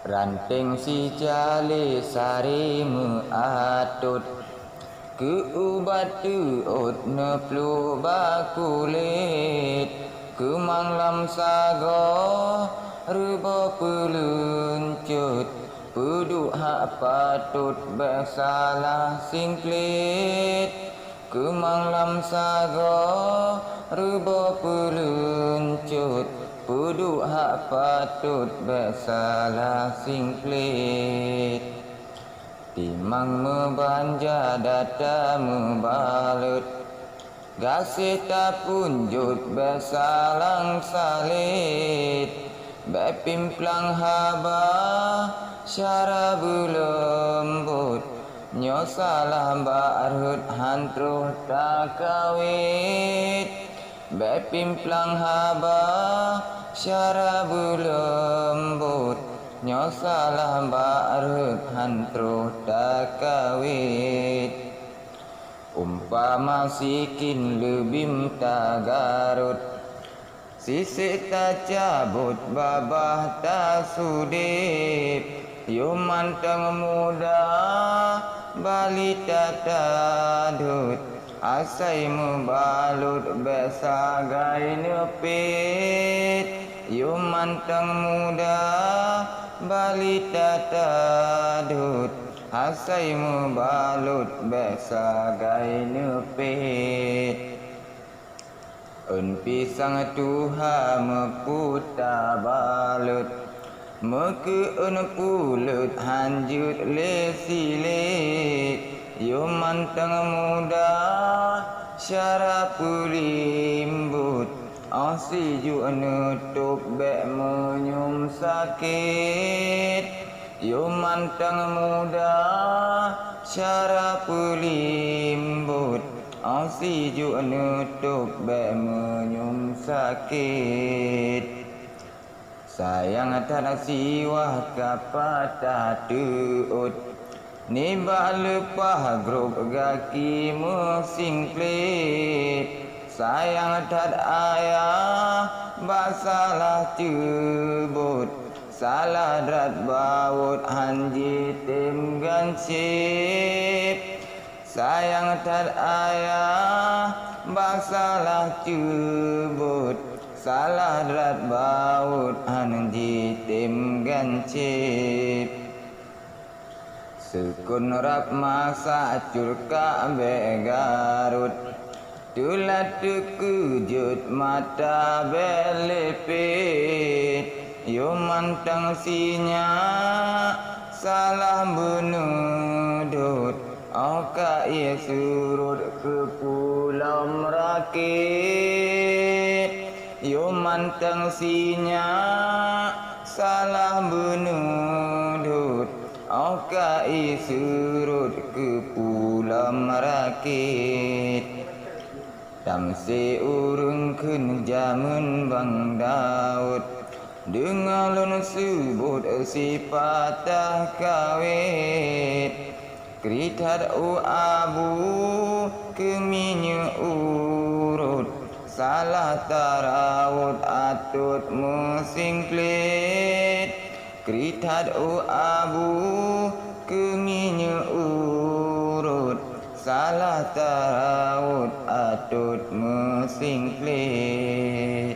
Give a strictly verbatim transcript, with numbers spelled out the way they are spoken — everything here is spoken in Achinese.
Ranteng sijali sari meuatot, keu ubat teuôt neupluek bak kulét. Keumang lam sagoe reuboh peuleuncot, peuduek hak patot bék salah singklét. Keumang lam sagoe reuboh peuleuncot, peuduek hak patot bék salah singklét. Timang meubanja data meubalot, gaséh tapeunjot bék salang salét. Bék pimplang haba syara beuleumbot, nyoe salah bak rhot han troh takawét. Bék pimplang haba syara beuleumbot, nyoe salah bak rhot han troh takawét. Umpama sikin leubim tagarot, sisek tacabot babah tasudeb. Yoh mantong muda balita tadot, asai meubalot bék sagai neupet. Yoh mantong muda balita tadot, asai meubalot bék sagai neupet. Ôn pisang tuha meuputa balot, meukeu ôn pulot han jeuet lé silét. Yoh mantong muda syara peulimbot, óh sijuek neutôb bék meunyum sakét. Yoh mantong muda syara peulimbot, óh sijuek neutôb bék meunyum sakét. Sayang that siwah ka patah teuôt, nibak leupah grob gaki meusingklét. Sayang that ayah bak salah ceubot, salah drat bawot han jitem ganceb. Sayang that ayah bak salah ceubot, salah drat bawot han jitem ganceb. Seukon rab masak curkak bék garot, teulat teukeujot mata bék lépét. Yoh mantong sinyak salah beuneudot, óh ka ié surot keu pulom rakét. Yoh mantong sinyak salah beuneudot, óh ka ié surot keu pulom rakét. Tamsé ureuëng kheun jamén Bang Daud, deungoe lôn seubot sipatah kawét. Krithat u abu keu minyeuk urot, salah tarawot atot meusingklét. Krithat u abu keu minyeuk urot, salah tarawot atot meusingklét.